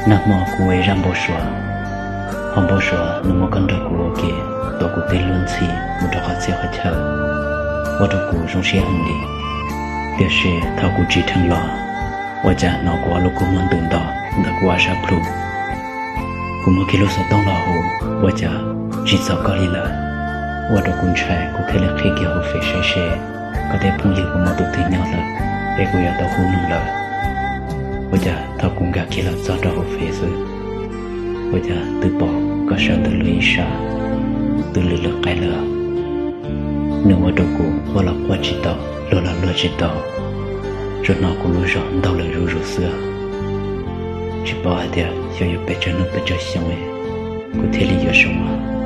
Nag hmo kuv ua ib zaj npau suav, ho npau suav nws muab koj nrog kuv ua ke, tuav kuv tej lub ntxhi mus rau qhov txhia qhov chaw, ua rau kuv zoo siab heev li. Tiam sis thaum kuv tsim dheev los, ua cas hnov kuv ob lub kua muag ntws nto ntawm kuv ob sab plhu. Kuv muab kiag lub xov tooj los hu, ua cas tsis txog koj li lawm. Ua rau kuv ntshai, kuv thiaj li qhib kiag hauv Fev saib seb koj tej phooj ywg puas muaj tus twg nyob lawm, es kuv yuav tau hu nug lawm. Ua cas thaum kuv nkag kiag los txog rau hauv Fev xwb, ua cas twb pom koj sawv ntawm lub ib sab, twb lwm lwm qaib lawm. Nws ua rau kuv quaj los quaj tsis tau, luag los luag tsis tau, tsuas hnov kuv lub zog ntaug lawm zuj zus xwb. Tsis paub hais tias xyov yuav pes tsawg hnub pes tsawg xyoo kuv thiaj li yuav zoo.